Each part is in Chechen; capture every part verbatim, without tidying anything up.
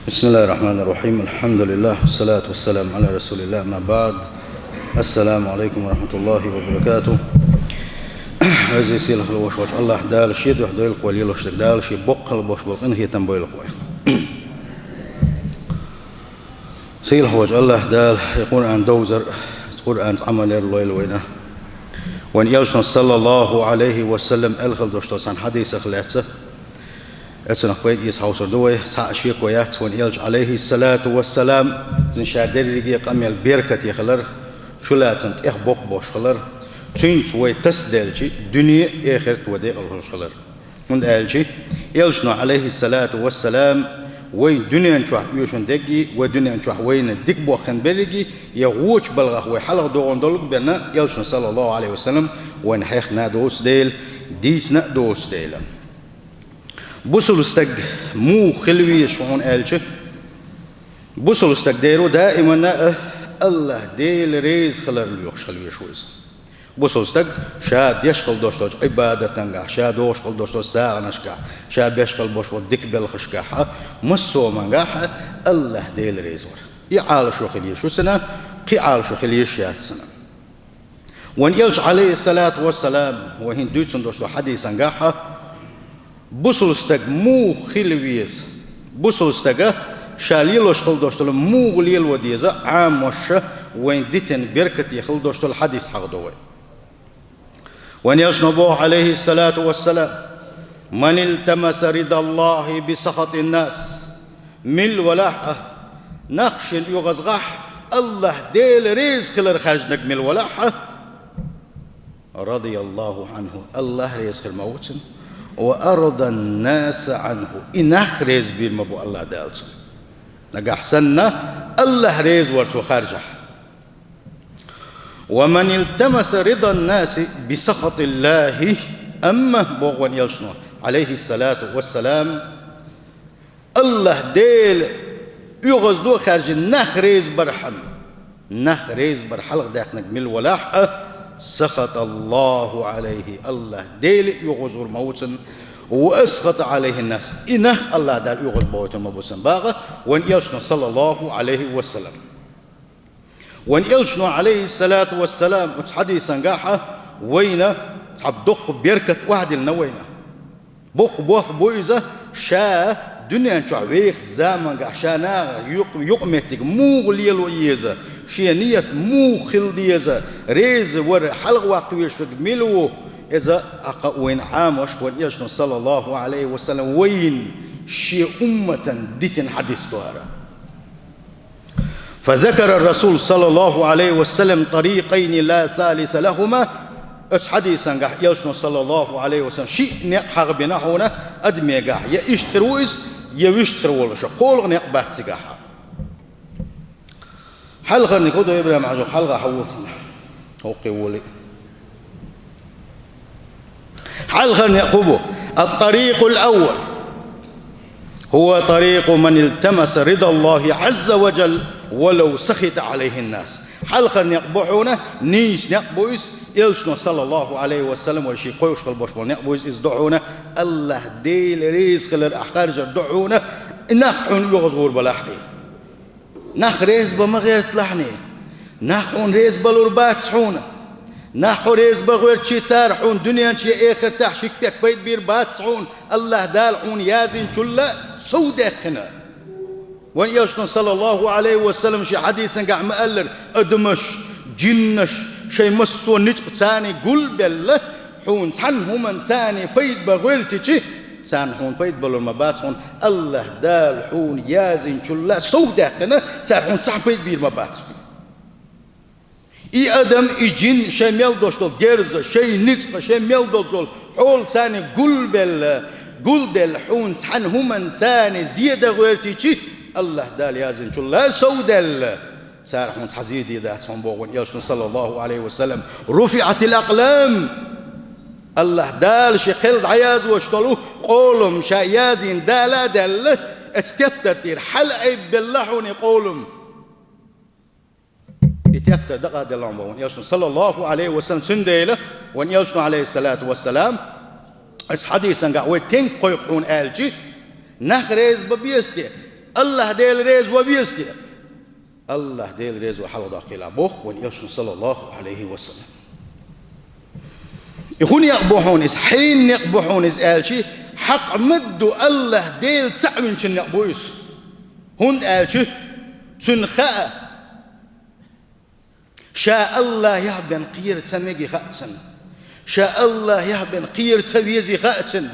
بسم الله الرحمن الرحيم. الحمد لله، والصلاة والسلام على رسول الله، أما بعد. السلام عليكم ورحمة الله وبركاته. Веза-сийлахь волчу Аллахь Дала шен дуьхьа дойлакъо лелош дерг Дала шен боккхал болуш болу къинхетам бойла вайх. Сийлахь волчу Аллахь Дала и Къуръан довзар, Къуръанца Ӏамал яр лойла вайна. Вайн элчано, саллаллаху Ӏалайхи ва саллам, аьлла хила долуш долу цхьана хьадисах лаьцна, оцунах пайда эца хьовсур ду вай. Цхьа а шеко яц, вайн элча, Ӏалайхиссалату вассалам, иза ша дерриге къамел беркате хилар, чулацам тӀех боккха болуш хилар, цуьнца вай тасаделча, дуьне а, эхарт а вай декъала хуьлуш хилар. ХӀунда аьлча элчано, Ӏалайхиссалату вассалам, вай дуьнен чохь оьшун дерриге, вай дуьнен чохь вайна дика бохкина берриге, я вочу балхах вай хьалха догӀун долу бен, элчано, саллаллаху Ӏалайхи ва саллам, вайна хьехна а доцу дела, дийцина а доцу дела. Бусалба стаг муха хила веза хьуна аьлча, бусалба стаг дера ву даимана а Аллахь Дела реза хилар лоьхуш хила веза ву иза. Бусалба стаг ша деш хила долуш долчу Ӏибадатангахь, ша дохуш хила долуш долчу сагӀанашкахь, ша беш хила болуш болу дика белхашкахь, массо а хӀумангахь Аллахь Дела реза вар. И Ӏалашо хила еза ю цуьнан, кхин Ӏалашо хила езаш яц цуьнан. Вайн элча, Ӏалайхиссалату вассалам, вай хӀинца дуьйцун долуш долу хьадисангахь, бусалба стаг муха хила веза, бусалба стага ша лелош хила долуш долу муха лело деза, Ӏамош вайн дитина беркате хила долуш долу хьадис хьахадо вай. Вайн элчано боху, Ӏалайхиссалату вассалам: «Ман илтамаса ридаллахи би сахатин нас». Милла валахь а, нах шен оьгӀазгахь Аллахь Дела реза хилар хаьржинарг милла валахь а, радияллаху Ӏанху, Аллахь реза хир ма ву цунна, ва ардан наса Ӏанху, и нах реза бийр ма бу Аллахь Дала цунна. Нагахь санна Аллахь реза вар цо харжахь. «Ва ман илтамаса ридан наси би сахатиллахи», амма, боху вайн элчано, Ӏалайхиссалату вассалам, Аллахь Дела оьгӀаздо хаьржина нах реза бархьама, нах реза бар хьалха даьккхинарг милла валахь а, сахаталлаху Ӏалайхи, Аллахь Дела оьгӀазвур ма ву цунна, ва асхата Ӏалайхин нас, и нах Аллахь Дала оьгӀазбохуьйтур ма бу цунна, боху вайн элчано, саллаллаху Ӏалайхи ва саллам. Вайн элчано, Ӏалайхиссалату вассалам, оцу хьадисангахь вайна цхьа доккха беркат охьадиллина вайна. Боккха бохам бу иза, ша дуьнен чохь вехачу замангахь ша нахах юкъ-, юкъаметтиг муха лело еза, шен ният муха хила деза, реза вар хьалха ваккха везаш верг мила ву, иза а кхаъ вайна Ӏамош, вайн элчано, саллаллаху Ӏалайхи ва саллам, вайна шен умматан дитина хьадис ду хӀара. فذكر الرسول صلى الله عليه وسلم طريقين لا ثالث لهما. Оцу хьадисангахь элчано, саллаллаху Ӏалайхи ва саллам, шиъ некъ хьахабина хьуна адамегахь, я иштта хир ву иза, я вуьшта хир волуш, кхоалгӀа некъ бац цигахь. Хьалхарниг хӀун ду, Ибрахим-Хьаьжа, хьалха хьавола цунах. ХӀокхе волий. Хьалхара некъ хӀун бу? الطريق الأول هو طريق من التمس رضا الله عز وجل ولو سخط عليه الناس. Хьалхара некъ бу хьуна, нийса некъ бу иза, элчано, саллаллаху Ӏалайхи ва саллам, вай шен кхойкхуш хила болуш болу некъ бу иза, иза ду хьуна, Аллахь Дела реза хилар ахь харжар ду хьуна, и нах хьуна оьгӀазвур балахь и. Нах реза бан ма гӀерталахь и. Нах хьуна реза балур бац хьуна. Нах хьо реза бан гӀоьртичи, цара хьуна дуьнен чу я эхартахь ши кепек пайда бийр бац хьуна, Аллахь Дала хьуна яздинчул а сов даьккхина. Вайн элчано, саллаллаху Ӏалайхи ва саллам, шен хьадисангахь ма-аллара, адамаш, жиннаш, шайн массо а ницкъ царна гулбелла, хьуна цхьана хӀуманца пайда бан гӀоьртичи, царна хьуна пайда балур ма бац хьуна, Аллахь Дала хьуна яздинчул а сов даьккхина, цара хьуна цхьа пайда бийр ма бац хьуна. И адам, и жин шайн мел долуш долу герз, шайн ницкъ, шайн мел долу хьол царна гулбелла, гулделла, хьуна цхьана хӀуманца зе дан гӀоьртичи, Аллахь Дала яздинчул а сов даьлла, цара хьуна цхьа зе дийр дац хьуна, боху вайн элчано, саллаллаху Ӏалайхи ва саллам. رفعت الأقلام. Аллахь Дала шен кхел дӀаяздеш долу къолам ша яздина Дала а даьлла, оцу тептар тӀера хьалаайбелла хьуна и къолам. И тептар дакъаделла хьуна, боху вайн элчано, саллаллаху Ӏалайхи ва саллам. Цундела вайн элчано, Ӏалайхиссалату вассалам, оцу хьадисангахь вай стенга кхойкху хьуна аьлчи, нах реза бан беза те? АллахӀ-Дела реза ван веза те? АллахӀ-Дела реза вар хьалхадоккхийла, боху вайн Элчано, саллаллахӀу Ӏалайхи ва саллам. И хӀун некъ бу хьуна иза? Хьенан некъ бу хьуна иза аьлча, хьакъ ма-дду АллахӀ-Дела цхьаъ винчун некъ бу иза. ХӀунда аьлча цунна хаьа, ша АллахӀ яхь бен кхера ца меги хаьа цунна. Ша АллахӀ яхь бен кхера ца вези хаьа цунна.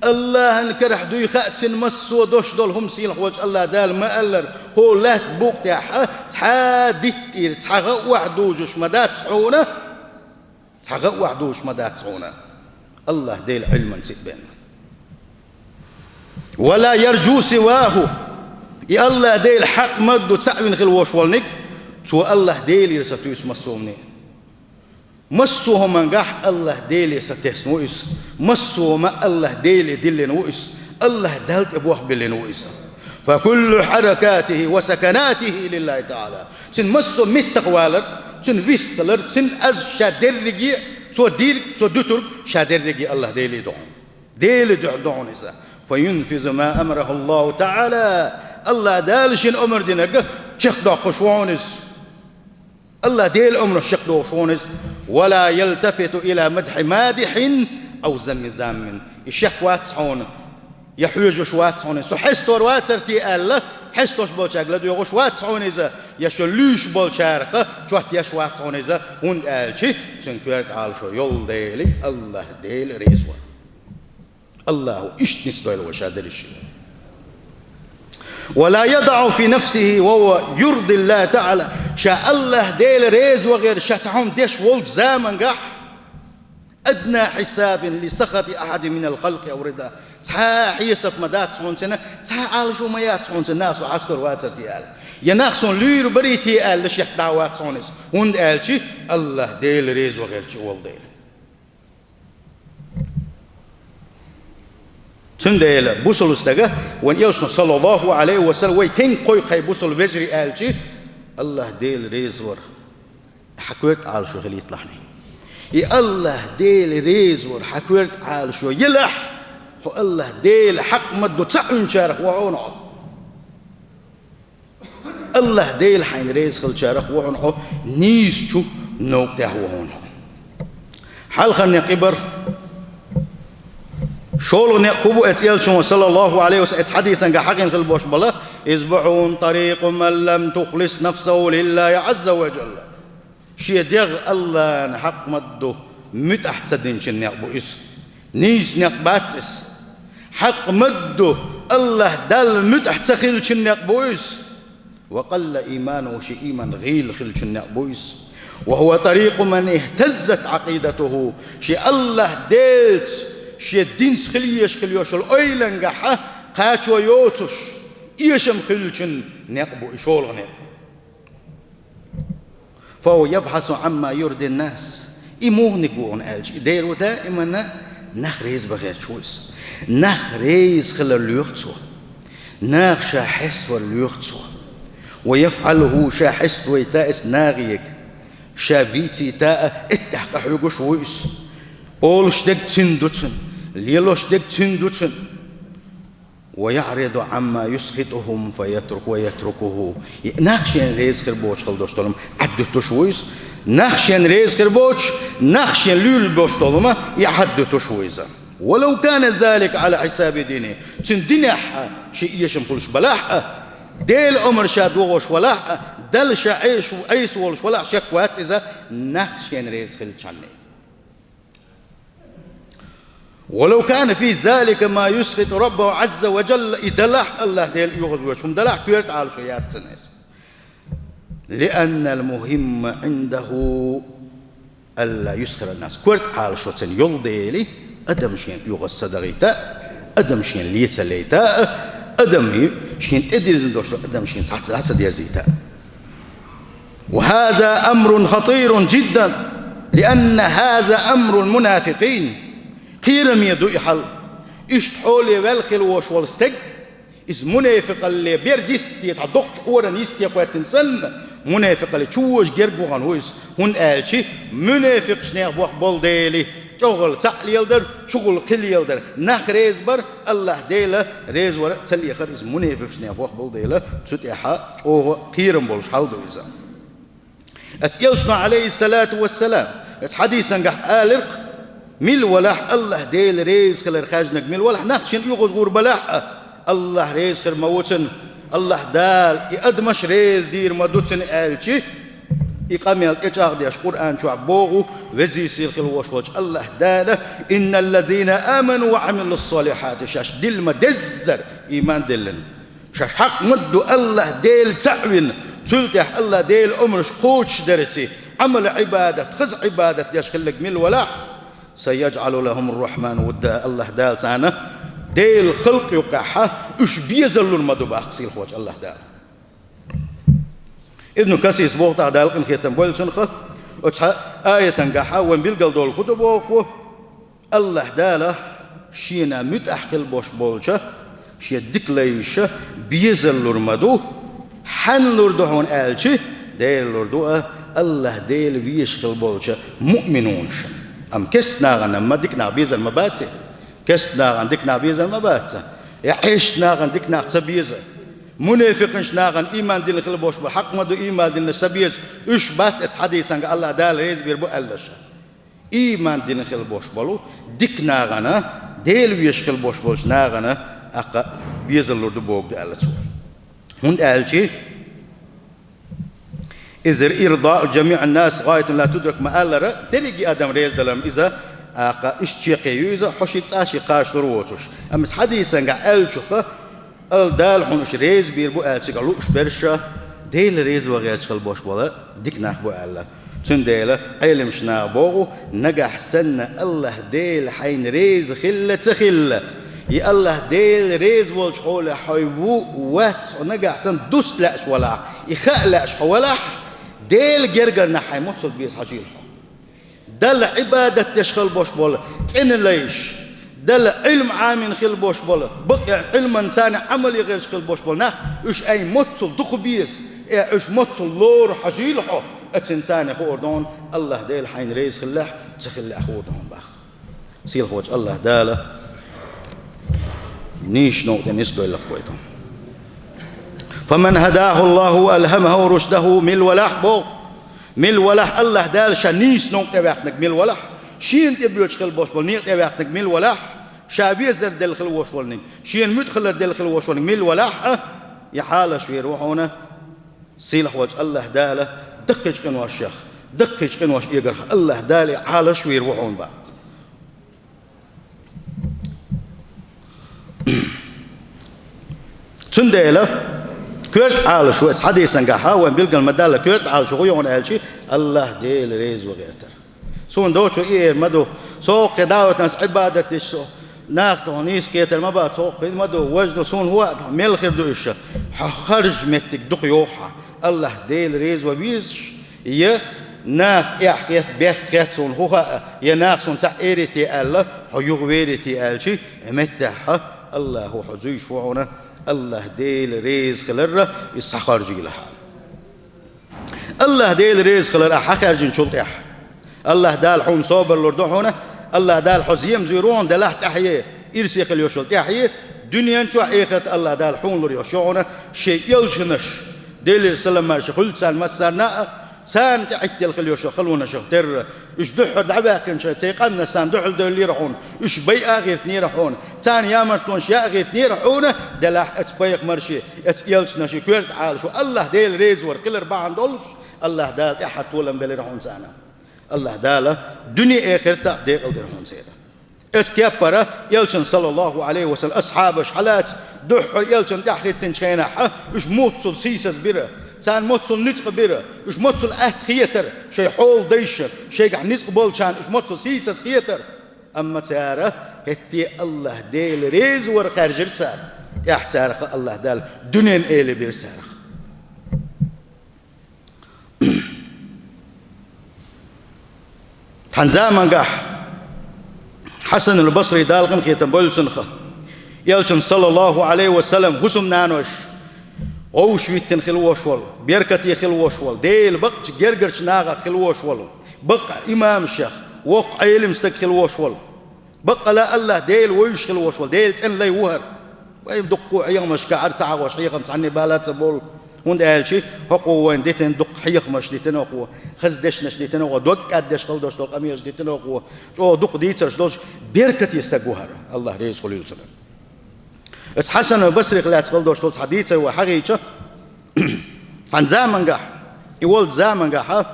АллахӀан карахь дуй хаьа цунна массо а дош долу хӀума, сийлахь волчу АллахӀ-Дала ма-аллара: «ХӀокху лаьттан букъа тӀехь цхьа диттӀийра, цхьа гӀа а охьадужуш ма дац хьуна». Цхьа гӀа а охьадужуш ма дац хьуна. АллахӀ-Дела Ӏилманца а бен. «Ва ла ярджу сиваху». И АллахӀ-Дела хьакъ ма-дду цхьаъ вина хила волуш волниг, цо АллахӀ-Делера сатуьйсу массо а хӀумане. Массо а хӀумангахь АллахӀ-Деле сатесна ву иза. Массо а хӀума АллахӀ-Деле диллина ву иза. АллахӀ-Далла тӀе бохбиллина ву иза. «Фа куллу хьаракатихи ва саканатихи лиллахӀи таӀала». Цуьнан массо а меттахвалар, цуьнан вистхилар, цуьнан аз ша дерриге, цо дийриг, цо дуьтург ша дерриге АллахӀ-Деле ду хьуна. Деле дуьхьа ду хьуна иза. «Фа юнфизу ма амараху АллахӀу таӀала». АллахӀ-Дала шена омра динарг чекхдоккхуш ву хьуна иза. АллахӀ-Дела омра чекхдохуш ву хьуна иза. «Ва ла ялтафиту ила мадхьи мадихьин ав замми заммин». И шек вац хьуна, я хьоьжуш вац хьуна, со хьестор вацара те аьлла, хьестош болчаьрга ладоьгӀуш вац хьуна иза, я шо луьйш болчарах чот еш вац хьуна иза, хӀунда аьлча цуьнан коьрта Ӏалашо йолу дела, АллахӀ-Дела реза вар. АллахӀа иштта нисдойла вай ша дерриш. «Ва ла ядаӀу фи нафсихи ва хӀува юрди АллахӀи таӀала». Ша АллахӀ-Дела реза ван гӀерта ша цхьа хӀума деш волчу замангахь, «адна хьисабин ли сахати ахьадин минал халкъи ав рида». Цхьа а хьесап ма дац хьуна цуьнан, цхьа а Ӏалашо ма яц хьуна цуьнан, нах со хьастор вацара те аьлла, я нах суна луьйр барий те аьлла, шек дӀа а вац хьуна иза, хӀунда аьлча АллахӀ-Дела реза ван гӀерта волу дела. Цундела бусалба стага, вайн Элчано, саллаллахӀу Ӏалайхи ва саллам, вай тенга кхойкху, хӀай бусалба вежарий, аьлча, АллахӀ-Дела реза вар хьан коьрта Ӏалашо хилийталахь. И АллахӀ-Дела реза вар хьан коьрта Ӏалашо елахь, хьо АллахӀ-Дела хьакъ ма-дду цхьаъ винчарах ву хьуна хьо. АллахӀ-Дела хьайна реза хиллачарах ву хьуна хьо, нийсачу новкъа тӀехь ву хьуна хьо. Хьалхарнех и бара. ШолгӀанех хӀун бу эцу Элчано, саллаллахӀу Ӏалайхи ва саллам, эцу хьадисангахь хьахийна хила болуш бала, иза бу хьуна: «Тарикъу ман лам тухлис нафсаху лиллахӀи Ӏазза ва жалла». Шен дегӀ АллахӀна хьакъ ма-дду муьтӀахь ца динчун некъ бу иза. Нийса некъ бац иза. Хьакъ ма-дду АллахӀ-Далла муьтӀахь ца хиллачун некъ бу иза. «Ва къалла имануху», шен ийман гӀийла хиллачун некъ бу иза. «Ва хӀува тарикъу ман ихтаззат Ӏакъидатуху», шен АллахӀ-Делаца, шен динца хила езаш хила йолуш йолу ойлангахь кхачо йоцуш, эшам хиллачун некъ бу и шолгӀа некъ. «Фа хӀува ябхьасу Ӏамма юрди ннас». И муха ниг ву хьуна аьлча, и дера ву даиманна нах реза бан гӀерташ ву иза. Нах реза хилар лоьху цо. Наха ша хьеставар лоьху цо. «Ва яфӀалуху», ша хьеставайта иза нахе, ша вийцийта а, эттехь къахьоьгуш ву иза. Олуш дерг цуьнан ду цуьнан, лелош дерг цуьнан ду цуьнан. «Ва яӀриду Ӏамма юсхитухум фа ятрукуху». И нах шена реза хир боцуш хила долуш долу хӀума Ӏаддуьтуш ву иза. Нах шена реза хир боцуш, нах шена луьйла болуш долу хӀума и Ӏаддуьтуш ву иза. «Ва лав кана залика Ӏала хьисаби дини». Цуьнан динехь а шен эшам хуьлуш балахь а, Делан омра ша догӀуш валахь а, Далла ша Ӏеса, Ӏеса волуш валахь а, шек вац иза, нах шена реза хиллачхьанний. «Ва лав кана фи залика ма юсхиту Раббаху Ӏазза ва жалла», и далахь, АллахӀ-Дела оьгӀазвоьдуш хӀума далахь, коьрта Ӏалашо яц цуьнан иза. «Лианнал мухӀимма Ӏиндаху алла юсхира ннас». Коьрта Ӏалашо цуьнан йолу дела, адам шена оьгӀаз ца дахийта а, адам шена лен ца лейта а, адам шена тӀедирзина долуш долу адам шена цхьа ца, ца дерзийта а. «Ва хӀаза амрун хатирун жиддан, лианна хӀаза амрул мунафикъин». Кхераме ду и хьал. Иштта хьоле ваьлла хила волуш волу стаг, иза мунафикъалле берд йисте, цхьа доккхачу къоран йисте кхоьттина санна, мунафикъалле чу вожа герга вахана ву иза, хӀунда аьлча мунафикъашнех боху болу дела, чӀоагӀа цхьаъ леладар, чугӀул кхин леладар. Нах реза бар, АллахӀ Дела реза вар а ца лехар, иза мунафикъашта бохабалу дела, цу тӀехьа чӀоагӀа кхерам болуш хьал ду иза. Аса элчано, Ӏалайхиссалату вассалам, аса хьадисангахь аларх, мила валахь, АллахӀ Дела реза хилар хаьжнарг мила валахь, нах шен оьгӀаз гӀур балахь а, АллахӀ реза хир ма ву цунна, АллахӀ Дала и адамаш реза дийр ма ду цунна аьлча, и къамел тӀечӀагӀдеш Къуръан чохь боху везий сийлахь хила волуш волчу АллахӀ Дала: «Инналлазина аману ва Ӏамилуссалихьати», шаьш дилла ма деззара ийман диллина. Шаьш хьакъ ма ду АллахӀ Дела цхьаъ вина, цул тӀаьхьа АллахӀ Дела омраш кхочушдарца, Ӏамал-Ӏибадат, хаза Ӏибадат деш хилларг мила валахь, «сайяджӀалу лахумур-рахьману вудда», АллахӀ Дала царна Делан халкъ юкъахь уьш безалур ма ду боху сийлахь волчу АллахӀ Дала. Ибн Касира боху тӀаккха, Дала къинхетам бойла цунах, оцу аятангахь вайн билгал долу хӀун ду боху, АллахӀ Дала шена муьтӀахь хила бош болча, шен дика лайша безалур ма ду, хьанна лур ду хьуна аьлча, Дела лур ду а, АллахӀ Дела везаш хила болча муъминунаш. Амма кест нахана ма дика нах безар ма бац, кест нахана дика нах безар ма бац, я Ӏештачу нахана дика нах ца беза. Мунафикъинчу нахана ийман дина хила бош бу, хьакъ ма ду ийман дина ца беза, уьш бац аса хьадисанга АллахӀ Дала реза бийр бу аьллаша. Ийман дина хила бош болу дика нахана, Дела везаш хила бош болчу нахана аккха безалур ду боху ду аьлла цо. ХӀунда аьлча, «Иза ирдаъу жамиъин-нас гӀаятун ла тудрак» ма-аллара, дерриге адам реза далар иза, аккха иштта чекхе ю иза, хьо шиъ цкъа а шиъ кхачалур воцуш. Амма аса хьадисанга аьллачуха, АллахӀ Дала хьуна уьш реза бийр бу аьлла цигахь лууш берш, Дела реза ван гӀерташ хила бош бола дика нах бу аьлла. Цундела Ӏеламчу наха боху, нагахь санна АллахӀ Дела хьайна реза хилла ца хилла, и АллахӀ Дела реза волчу хьолехь хьо ву, вац, хьо нагахь санна дуста лаьаш валахь, и хаа лаьаш хьо валахь, Делан гергарнахь хьайн моццул беза хьажийла хьо. Далла Ӏибадат деш хила бош болу цӀена лайш, Далла Ӏилма Ӏамийна хила бош болу, бакъ Ӏилманца царна Ӏамал ян гӀерташ хила бош болу нах, уьш айна моццул дукха беза, э, уьш моццул лору хьажийла хьо, оцуьнца царна хуур ду хьуна, АллахӀ Дела хьайна реза хиллехь, ца хиллехь хуур ду хьуна боху. Сийлахь волчу АллахӀ Дала нийса новкъа тӀе нисдойла вай тхуна. «Фаман хӀадахӀуллахӀу ва алхьамахӀу рушдахӀу», мила валахь боху. Мила валахь, АллахӀ Дала ша нийса новкъа тӀе ваьккхинарг мила валахь, шена тӀе боьдуш хила бош болу некъа тӀе ваьккхинарг мила валахь, ша везар делла хила вош волниг, шена муьтӀахь хилар делла хила вош волниг мила валахь а, и Ӏалаш вийр ву хьуна, сийлахь волчу АллахӀ Дала даккхийчу къиношех, даккхийчу къинош эгарх АллахӀ Дала и Ӏалаш вийр ву хьуна боху. Цундела коьрта Ӏалаш ву, аса хьадисангахь вайн билгал ма-далла, коьрта Ӏалаш ву хьуна аьлча, АллахӀ Дела реза ван гӀертар. Суна доцу и эр ма ду, со кхин дӀа а витина, аса Ӏибадат деш со, нах тхо нийса кхетар ма бац, тхо кхин ма ду, важа ду, суна хӀун а тхо мел хир ду уьш, хьо харжа меттиг дукха йоху хьан, АллахӀ Дела реза ван везаш, я нах эхь хет, бехк хет суна хӀун хаьа, я нах суна цхьаъ эрий те аьлла, хьо юха верий те аьлча, и меттехь АллахӀа хьо зуьйш ву хьуна, АллахӀ Дела реза хиларра, иза схьахаржийла хьан. АллахӀ Дела реза хилар ахь хьахаьржинчул тӀаьхьа, АллахӀ Дала хьуна собар лур ду хьуна, АллахӀ Дала хьо зема зуьйр ву хьуна, делахь тӀаьхье, ирсе хила йолуш йолу тӀаьхье, дуьнен чохь, эхарта АллахӀ Дала хьуна лур йолуш ю хьуна, шен элчанаш, Делера салам-маршо хуьлда царна массарна а, царна тӀе Ӏиттелла хила йолуш йолу халонашах терра, уьш дуьххьара дӀаваьккхинчу церан къанна царна дуьхьал девллера хьуна, уьш байа а гӀиртинера хьуна, царна ямартонаш яа а гӀиртинера хьуна, делахь оцу пайхамарши, оцу элчанаши коьрта Ӏалашо АллахӀ Дела реза вар хилар бахьана долуш, АллахӀ Дала тӀаьххьара толам белира хьуна царна. АллахӀ Дала дуьне а, эхарта а декъалдира хьуна церан. Оцу кеппара элчан, саллаллахӀу Ӏалайхи ва саллам, асхьабаш хьалаца дуьххьара элчан тӀаьхьахӀиттинчу хенахь, уьш моццул сийсаз бира, царна моццул ницкъ бира, уьш моццул атта хетара, шайн хьолан дайша, шайгахь ницкъ болчарна уьш моццул сийсаз хетара. Амма цара хӀетте АллахӀ Дела реза вар хаьржира цара, тӀаьхьа царах АллахӀ Дала дуьненан эла бира царах. Тхан замангахь Хьасанул Басри, Дала къинхетам бойла цунах, элчан, саллаллахӀу Ӏалайхи ва саллам, хӀусамнанош, гӀовш виттина хила вош волу, беркате хила вош волу, Делан бакъчу гергарчу нахах хила вош волу, бакъ имамашех, Воккха Ӏелим стаг хила волуш волу. Баккъала а АллахӀ Дела вевзаш хила волуш волу. Делан цӀена лай ву хӀара. Вай дуккха хьехамашкахь хӀара ца хьахош, хьехам цхьанне бала а ца болу. ХӀунда аьлча хӀокхо вайна дитина дуккха хьехамаш дитина хӀокхо, хаза дешнаш дитина хӀокхо, дог кӀаддеш хила долуш долу къамелаш дитина хӀокхо, чӀогӀа дуккха дийцарш долуш, беркате стаг ву хӀара, АллахӀ реза хуьлийла цунна. Аса Хьасан ал-Басрих лаьцна хила долуш долу цхьа дийцар вай хьахийча, цхьана замангахь, и волчу замангахьа,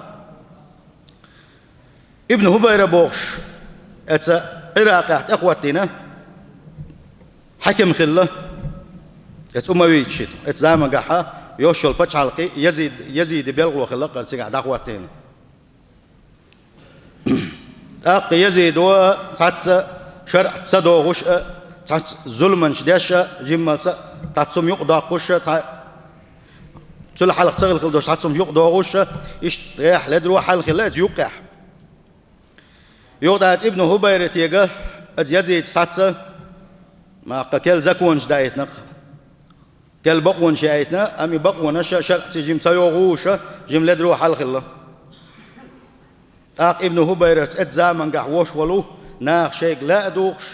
Ибн ХӀубайра бохуш, эца Ӏиракъехь тӀехӀоттийна хьаькам хилла, эца умавийча шита, эца замангахьа йош йолу пачхьалкхе Язид, Язиди белхало хилла кхара цигахь дӀахӀоттийна. ТӀаккха Язидо цхьацца шарӀ ца дохуш а, цхьацца зуламаш деш а, жиммалца цхьацца хӀума юкъадоккхуш а, цхьа Цул хьалха ца хилла хила долуш, цхьацца хӀума юкъадохуш а, иштта тӀехь ледро хьал хилла иза юккъехь. Юкъа тӀаьхьа Ибн ХӀубайра тега, иза Язид схьацца, маккха кел законаш даийтина-кх. Кел бакъонаш яийтина, амма и бакъонаш а шарӀаца жима ца йохуш а, жима ледро хьал хилла. ТӀаккха Ибн ХӀубайрас эцу замангахь вош волу, наха шайга лаа а духуш,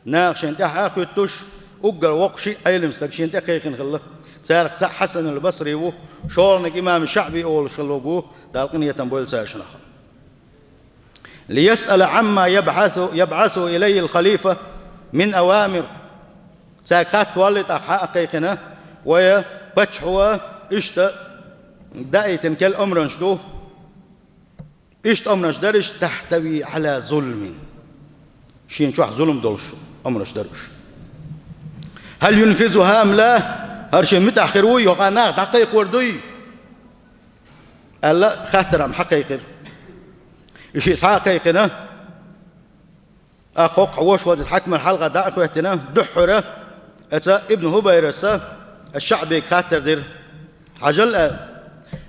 наха шайна тӀаьхьа а хуьттуш, уггар воккха шиъ Ӏелам стаг шена тӀе кхайкхина хилла. Царах цхьаъ Хьасанул Басри ву, шолгӀаниг имам ШаӀби олуш хилла ву, Дала къинхетам бойла цаьршинах. «ليسأل عما يبعث، يبعث إليه الخليفة من أوامر». Цаьрга хатта воллий тӀаккха хьа а кхайкхина, вай паччахьо иштта даийтина кел омранаш ду. Иштта омранаш дара уьш, «تحتوي على ظلم». Шена чохь зулам долуш омранаш дара уьш. «هل ينفذها أم لا؟» ХӀара шен муьтӀахь хир вуй, юха наха дӀакхайкхор дуй? Аьлла, хаттар-м хьакхайкхира. И шиъ схьа а кхайкхина, а кхоккхуш волчу хьаькаман хьалха дӀа а хӀоьттина, дуьххьара, эца Ибн ХӀубайраса ШаӀбига хаттар дира. Хьажал аьлла,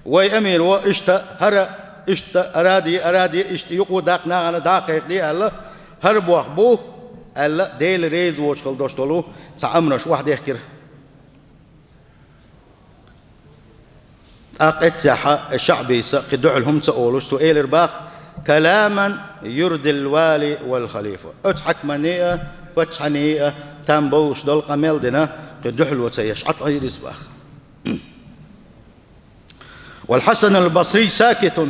вай амир ву, иштта хӀара, иштта араде, араде, иштта юкъа даккха нахана дӀа а кхайкхаде аьлла, хӀара боху бу аьлла, Дела реза воцуш хила долуш долу цхьа омранаш охьадехкира. ТӀаккха эццехьа ШаӀбийса кхин дуьхьал хӀума ца олуш, цо элира баха: «كلاما يرضي الوالي والخليفة». Оцу хьаькаманна а, паччахьанна а там болуш долу къамел дина, кхин дуьхьало ца еш, Ӏад Ӏийрис баха. «والحسن البصري ساكت».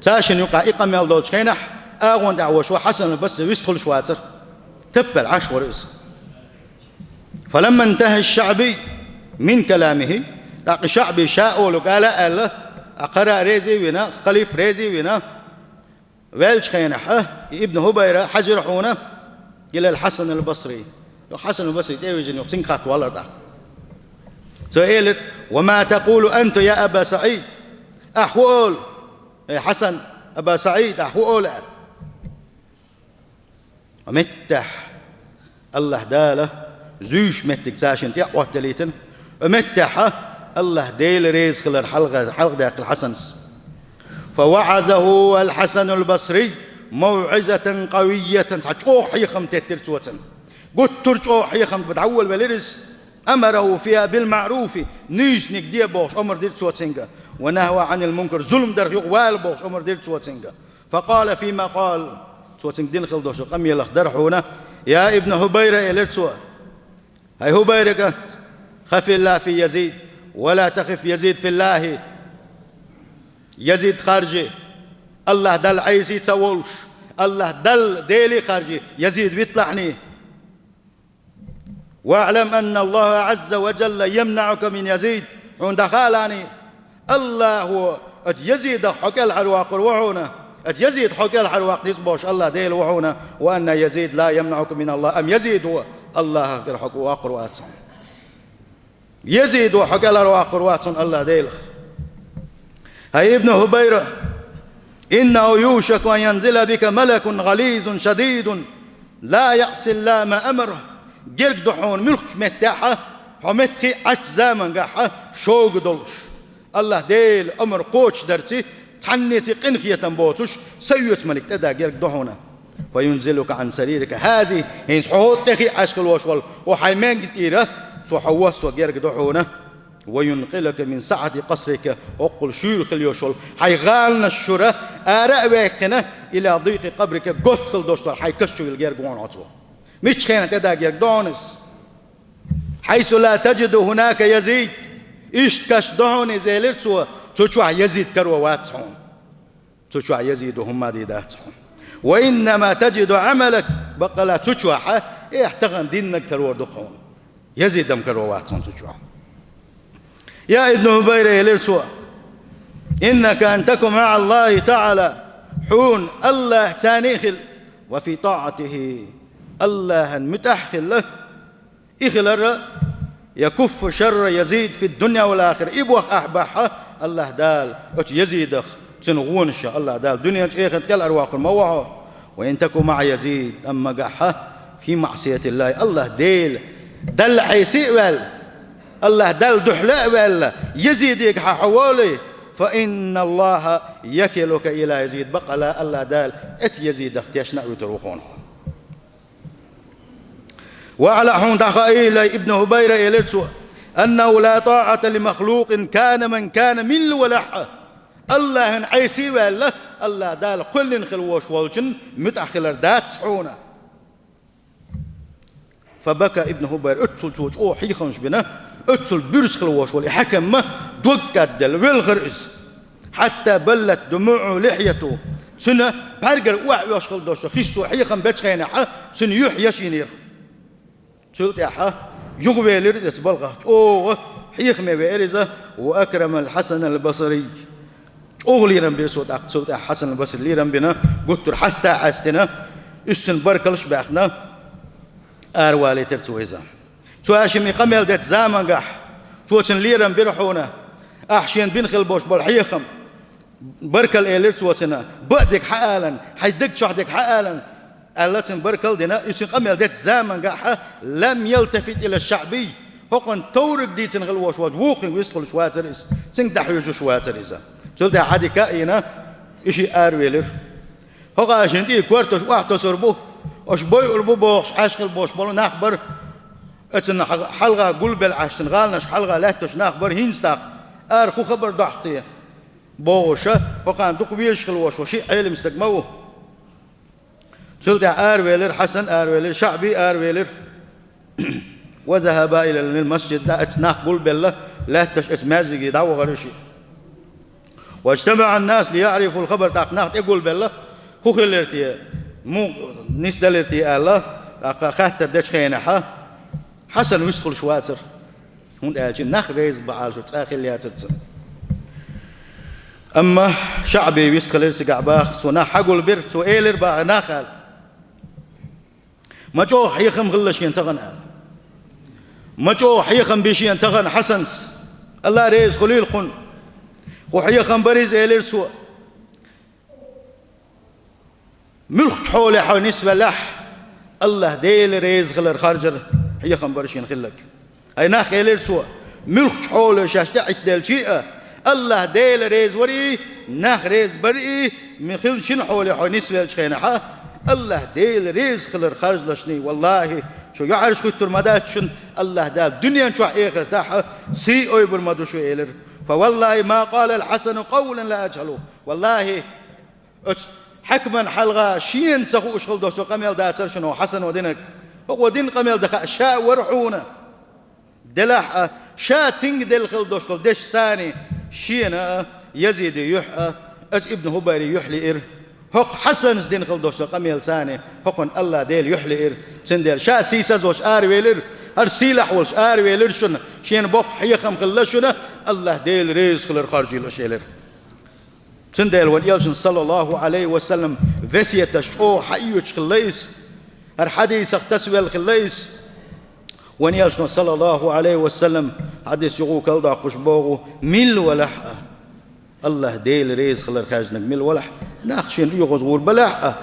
Цаьршинна юкъахь и къамел долчу хенахь, агӀон тӀехь вош ву Хьасан ал-Басри вистхуьлуш вацара. Таппел Ӏаш вара иза. «فلما انتهى الشعبي من كلامه», тӀаккха ШаӀби ша олу гала а аьлла, а кхара а реза а вина, халиф реза а вина, ваьллачу хенахь, а, и Ибн ХӀубайра хьаьжира хьуна, «إلى الحسن البصري». Юха Хьасан ал-Басри тӀе а вижина, юха цуьнга хатта валлара тӀаккха. Цо элира: «وما تقول أنت يا أبا سعيد؟» Ахь хӀун олу, эй Хьасан, Аба СаӀид, ахь хӀун олу аьлла? Ткъа меттехь АллахӀ Дала зуьйш меттиг цаьршинна тӀе а Ӏотталийтина, ткъа меттехь а АллахӀ Дела реза хилар хьалха-, хьалхадаьккхира Хьасанас. «فوعظه الحسن البصري موعظة قوية», цхьа чӀогӀа хьехам теттира цо цунна. Гуттар а чӀогӀа хьехам дӀаволавелира иза. «أمره فيها بالمعروف», нийсаниг де бохуш омра дира цо цуьнга. «ونهى عن المنكر», зулам дарх юха вала бохуш омра дира цо цуьнга. «فقال فيما قال», цо цуьнга дина хила долуш къамелах дара хьуна: «يا ابن حبيرة», элира цо. «ХӀай ХӀубайра кӀант, خف الله في يزيد ولا تخف يزيد في الله». Язид харжи, АллахӀ Далла Ӏеса ца волуш, АллахӀ Далла, Деле харжи, Язид витлахьний. «واعلم أن الله عز وجل يمنعك من يزيد». Хьуна дӀахаалахьаний, АллахӀо оцу Язидах хьо кӀелхьарваккхур ву хьуна. Оцу Язид хьо кӀелхьарваккха ницкъ болуш АллахӀ Дела ву хьуна. «وأن يزيد لا يمنعك من الله». Амма Язид ву АллахӀах кӀира хьо ваккхур вац хьуна. Язид ву хьо кӀелхьарваккхур вац хьуна АллахӀ Делах. ХӀай Ибн ХӀубайра, «إنه يوشك أن ينزل بك ملك غليظ شديد لا يعصي الله ما أمره». Герга ду хьуна муьлххачу меттехь а, хьо меттахий Ӏачу замангахь а шога долуш, АллахӀ Делан омра кхочушдарций, цхьаннеций къинхетам боцуш, са оьцу малик тӀе да герга ду хьуна. «فينزلك عن سريرك هذه», хӀинца хьо хӀотта тӀехий Ӏаш хила волуш волу, хьо хьайн менга тӀера, цо хьо воссо герга ду хьуна. «وينقلك من سعة قصرك», хӀоккхул шуьйра хила йолуш волу хьайн гӀаланаш чуьра ара а ваьккхина, «إلى ضيق قبرك», готта хила долуш долу хьайн каш чу вилла герга ву хьуна хьо цо. Мичча хенахь тӀедан герга ду хьуна иза? «حيث لا تجد هناك يزيد». Иштта каш ду хьуна иза, элира цо, цу чохь Язид каро вац хьуна. Цу чохь Язида хӀумма а дийр дац хьуна. «وإنما تجد عملك», баккъала цу чохь, эхь, тахана диннарг карор ду хьуна. Язид-м каро вац хьуна цу чохь. «يا ابن هبيرة», элира цо, «إنك أن تكون مع الله تعالى», хьуна АллахӀца цхьаьна хила, «وفي طاعته», АллахӀан муьтӀахь хила. И хилар «يكف شر يزيد في الدنيا والآخرة». И бохам ахь бахь, АллахӀ Дала оцу Язидах, цуьнан гӀонашах АллахӀ Дала дуьнен чу, эхарт кӀел араваккхур ма ву хьо. «وإن تك مع يزيد», амма магахь, «في معصية الله», АллахӀ Дела, Далла Ӏеса а ваьлла, АллахӀ Далла дуьхьал а ваьлла, Язидегахь хьо волий, «فإن الله يكلك إلى يزيد», баккъала АллахӀ Дала оцу Язидах тешна а вуьтур ву хьуна хьо. «واعلم», хьуна дӀахаийла, ибн ХӀубайра, элира цо, «أنه لا طاعة لمخلوق كان من كان», милла валахь а, АллахӀан Ӏеса а ваьлла, АллахӀ Дала кхоьллина хила волуш волчун муьтӀахь хилар дац хьуна. «فبكى ابن هبيرة», оццул цо чӀогӀа хьехамаш бина, оццул буьрса хила волуш волу и хьаькам ма дог кӀадделла, велхара иза. «حتى بلت دموعه لحيته». Цуьнан бӀаьргара охьавоьхуш хила долуш, хиш цо хьехам бечу хенахь, цуьнан юьхь яш йинера. Цул тӀаьхьа юхавелира иза балхах, чӀогӀа хьехаме веара иза, «وأكرم الحسن البصري». ЧӀогӀа лерам бира цо тӀаккха, цул тӀаьхьа Хьасан ал-Басри лерам бина, гуттар а хьаста а хьаьстина, уьссина баркаллаш а баьхна, аравалийтира цо иза. Цу Ӏашиман къамел дечу замангахь цо цуьнан лерам бира хьуна, ахь шена бина хила болуш болу хьехам. Баркалла элира цо цуьнан, баа дерг хьан алан, хьайн даг чохь дерг хьан алан, аьлла цуьнан баркалла дина, и цуьнан къамел дечу замангахь, «لم يلتفت إلى الشعبي». ХӀокхунна товриг дийцина хила волуш волчу вукхуьнга вистхуьлуш вацара иза, цуьнга дӀахьоьжуш вацара иза. Цул тӀаьхьа хьадика а йина, и шиъ аравелира. ХӀокху Ӏашиман тӀе кортош охьатосур бу, аша бойур бу бохуш, Ӏаш хила болуш болу нах бара. Оцунна хьалха гулбелла Ӏашиман гӀаланаш хьалха лаьтташ нах бара, хӀинца тӀаккха ара хӀун хабар дохьу те бохуша, хӀокхана дукха везаш хила волуш ву, шиъ Ӏелам стаг ма ву. Цул тӀаьхьа аравелира, Хьасан аравелира, ШаӀби аравелира. «وذهبا إلى المسجد», оцу нах гулбелла, лаьтташ оцу маьждиге дӀавахара шиъ. «واجتمع الناس ليعرفوا الخبر», тӀаккха нах тӀегулбелла, хӀун хилира те, муха нисделира те аьлла, тӀаккха хаттар дечу хенахь, Хьасан вистхуьлуш вацара. ХӀунда аьлча нах реза бан Ӏалашо цкъа хилла яцара цунна. Амма ШаӀби вистхилира цигахь баха, цо нах хьагулбира, цо элира баха нах аьлла: «Ма чӀогӀа хьехам хилла шена тахана», аьлла. «Ма чӀогӀа хьехам бина шена тахана Хьасанца. АллахӀ реза хуьлийла кхунна. Кху хьехам бара иза», элира цо. «Муьлххачу хьоле хьо нисвелахь, АллахӀ Дела реза хилар харжар хьехам бара шена хилларг». Ай нах, элира цо, муьлххачу хьоле шаьш тӀеӀиттаделчи а, АллахӀ Дела реза варий, нах реза барий, ма хилла шина хьоле хьо нисвеллачу хенахь, АллахӀ Дела реза хилар харжлашний, валлахӀи, шу юьхьӀаьржа хӀуьттур ма дац шуна, АллахӀ Дала дуьнен чохь, эхартахь а сий ойбур ма ду шу, элира. «فوالله ما قال الحسن قولا لا أجهله». ВаллахӀи, оцу хьаькаман хьалха шена ца хууш хила долуш къамел дацара шуна хӀокху Хьасано динарг. ХӀокхо дина къамел дан хаа ша а вара хьуна. Делахь а, ша цуьнга делла хила долуш долу дешца цхьаьна шена а, Язидан юьхь а, оцу Ибн ХӀубайран юьхь лиира. ХӀокху Хьасанца дина хила долуш долу къамелца цхьаьна хӀокхунна АллахӀ Дела юьхь лиира. Цундела ша сийсаз волуш аравелира, хӀара сийлахь волуш аравелира шуна, шена боккха хьехам хилла шуна, АллахӀ Дела реза хилар харжийла аша, элира. Цундела вайн Элчанан, саллаллахӀу Ӏалайхи ва саллам, весеташ чӀогӀа хьаоьцуш хилла иза, хӀара хьадисах тасавелла хилла иза. Вайн Элчано, саллаллахӀу Ӏалайхи ва саллам, хьадис юкъа кӀалдоккхуш боху: «Милла валахь а, АллахӀ Дела реза хилар хаьржинарг милла валахь а, нах шена оьгӀаз гӀур балахь а,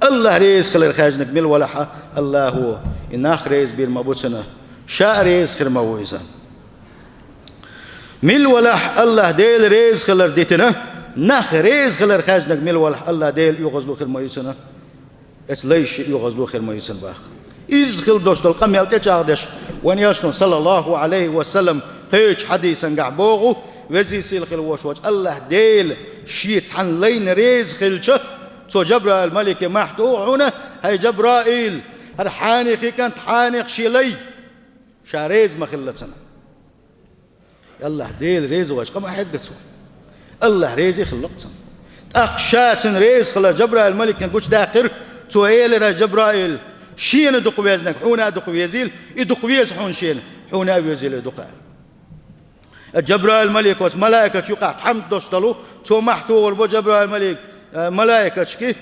АллахӀ реза хилар хаьржинарг милла валахь а, АллахӀо и нах реза бийр ма бу цунна, ша а реза хир ма ву иза». Милла валахь а АллахӀ Дела реза хилар дитина, нах реза хилар хаьржинарг милла валахь а, АллахӀ Дела оьгӀазло хир ма ю цунна, оцу лайшна оьгӀазло хир ма ю цунна боху. Изза хила долуш долу къамел тӀечӀагӀдеш, вайн Элчано, саллаллаху Ӏалайхи ва саллам, кхечу хьадисангахь боху, везий сийлахь хила волуш волчу АллахӀ Дела Шен цхьана лайна реза хилча, Цо Жабраил-малике мохь туху хьуна: «ХӀай Жабраил, хӀара хьанехи кӀант хьанех шен лай». Ша реза ма хилла цунна. АллахӀ Дела реза вац, къа ма хьегга цо. АллахӀ реза хилла-кх цунна. ТӀаккха ша цунна реза хилар Жабраил-маликна гучудаьккхира, цо элира: «Жабраил, шена дукха везнарг хьуна а дукха везийла, и дукха веза хьуна шена, хьуна а везийла и дукха», – аьлла. Жабраил-малик оцу малайкачу юкъахь тхьамда долуш долу, цо мохь тухур бу Жабраил-малик, э, малайкачки.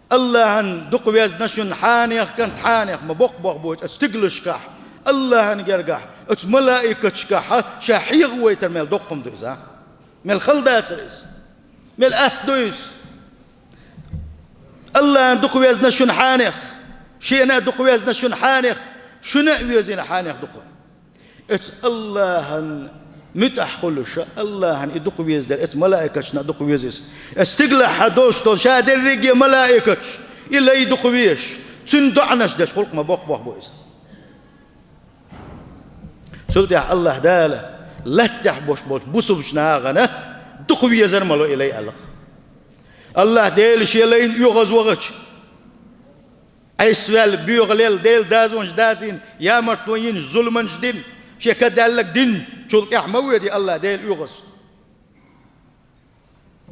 АллахӀан дукха везна шуна хьанех кӀант хьанех, ма боккха боху бу оцу стиглашкахь, АллахӀан гергахь, оцу малайкашкахь ша хьехавайтар мел доккха хӀума ду иза, а? Мел хала дацара иза? Мел атта ду иза? АллахӀан дукха везна шуна хьанех, шена а дукха везна шуна хьанех, шуна а везийла хьанех дукха. Оцу АллахӀан муьтӀахь хуьлуш, АллахӀан и дукха веза дара, оцу малайкашна а дукха веза иза. Оцу стиглахь долуш долу ша дерриге малайкаш, и лай дукха везаш, цуьнан доӀанаш деш хуьлу-кх, ма боккха боху бу иза. Цул тӀаьхьа АллахӀ Дала латта тӀехь болуш болчу бусулбачу нахана дукха везар ма ло и лай аьлла-кх. АллахӀ Дела Шен лайна оьгӀаз вахча, Ӏеса ваьлла, боьха лелла, Делан дозанаш дацийна, ямартло йина, зуламаш дина, шен кадаьлларг дина, цул тӀаьхьа ма воьду и АллахӀ Дела оьгӀаз.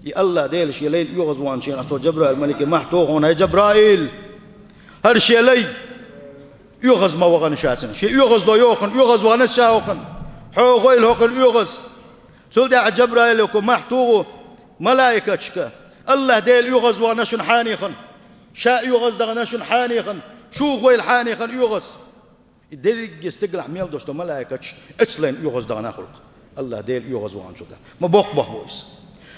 И АллахӀ Дела Шен лайна оьгӀаз вахана шена, цо Жабраил-малике мохь туху хьуна: «ХӀай Жабраил, хӀара шен лай, оьгӀаз ма вахана ша цунна, шен оьгӀаз ло йохана, оьгӀаз вахана ша вахана, хьо гӀойла хӀокхуьнан оьгӀаз». Цул тӀаьхьа Жабраил-малике мохь туху малайкашка: «АллахӀ Дела оьгӀаз вахана шуна хьанехана, ша оьгӀаз дахана шуна хьанехана, шу гӀойла хьанехана оьгӀаз». И дерриге стигалахь мел долуш долу малайкаш оцу лайна оьгӀаз дахана хуьлу-кх, АллахӀ Дела оьгӀаз ваханчул тӀаьхьа. Ма боккха боху бу иза.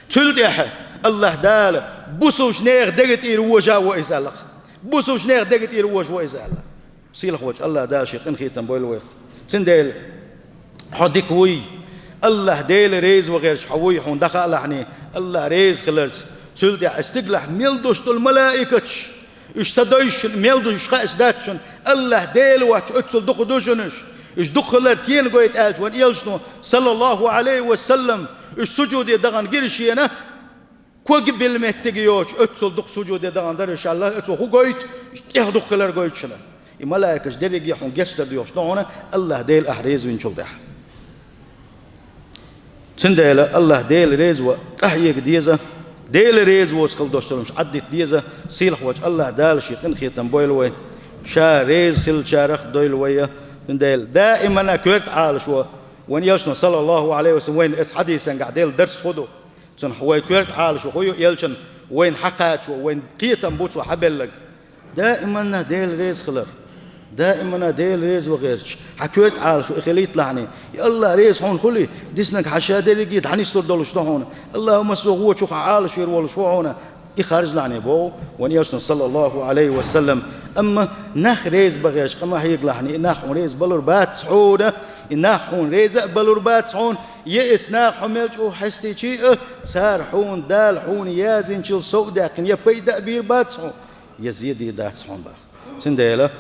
Цул тӀаьхьа АллахӀ Дала бусулбачу нехан дега тӀера вожа а во иза аьлла-кх. Бусулбачу нехан дега тӀера вожа а во иза аьлла. Сийлахь волчу АллахӀ Дала Шен къинхетам бойла вайх. Цундела хьо дика вуй, АллахӀ Дела реза ван гӀерташ хьо вуй, хьуна дӀахаалахьний АллахӀ реза хиларца. Цул тӀаьхьа стигалахь мел долуш долу малайкаш, уьш ца дойзуш шуна, мел ду уьш, хаьаш дац шуна, АллахӀ Дела воцчу оццул дукха ду шуна уьш. Уьш дукха хилар тена гойту аьлча, вайн Элчано, саллаллаху Ӏалайхи ва саллам, уьш сужуде дахана гира шена, ког билла меттиг йоцуш, оццул дукха сужуде дахана дара уьш аьлла, оцо хӀун гойту, уьш тӀех дукха хилар гойту шуна. И малайкаш дерриге хьуна гечдар доьхуш ду хьуна, АллахӀ Дела ахь реза винчул тӀаьхьа. Цундела АллахӀ Дела реза ван къахьега деза, Дела реза воцу хила долуш долу хӀумнаш Ӏаддита деза, сийлахь волчу АллахӀ Дала Шен къинхетам бойла вай, Ша реза хиллачарах дойла вай. Цундела даимана коьрта Ӏалашо, вайн Элчано, саллаллаху Ӏалайхи ва саллам, вайна оцу хьадисангахь делла дарс хӀун ду? Цунах вай коьрта Ӏалашо хӀун ю, Элчано вайна хьакхачо, вайн кхетам бу цо хьабелларг. Даиманна Дела реза хилар. Даиманна Дела реза ван гӀерташ. Хьан коьрта Ӏалашо и хилийталахьний, и АллахӀ реза хьуна хуьлий, диснарг хьан ша дерриге дӀанислур долуш ду хьуна. АллахӀумма со гӀочух хьан Ӏалашвер волуш ву хьуна. И харжлахьний боху вайн Элчано, саллаллаху Ӏалайхи ва саллам. Амма нах реза бан гӀерташ къа ма хьегалахьний, и нах хьуна реза балур бац хьуна, и нах хьуна реза а балур бац хьуна, я эцу наха хьо мел чӀогӀа хьестичий а, цара хьуна Дала хьуна яздинчул сов а даьккхина, я пайда а бийр бац хьуна, я зе дийр дац хьуна боху. Цундела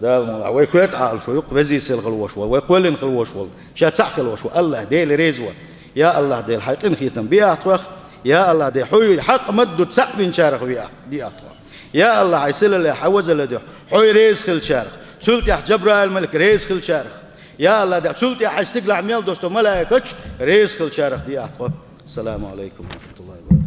Дала мукъ лахь, вай коьрта Ӏалашо ю-кх, везий сийлахь хила волуш волу, вай кхоьллина хила волуш волу, ша цхьаъ хила волуш волу АллахӀ Дела реза ван. Я АллахӀ Дела, хьайн къинхетам биахьа тхох, я АллахӀ Дела, хьуй хьакъ ма-дду цхьаъ бинчарах виахь, диахь тхо. Я АллахӀ, хьайн сийлалле, хьайн везалле дуьхьа, хьуй реза хиллачарах, цул тӀаьхьа Жабраил-малик реза хиллачарах. Я АллахӀ Дела, цул тӀаьхьа хьайн стигалахь мел долуш долу малайкаш реза хиллачарах диахь тхо. Ассаламу Ӏалайкум ва рахматуллахӀи ва баракатухӀ.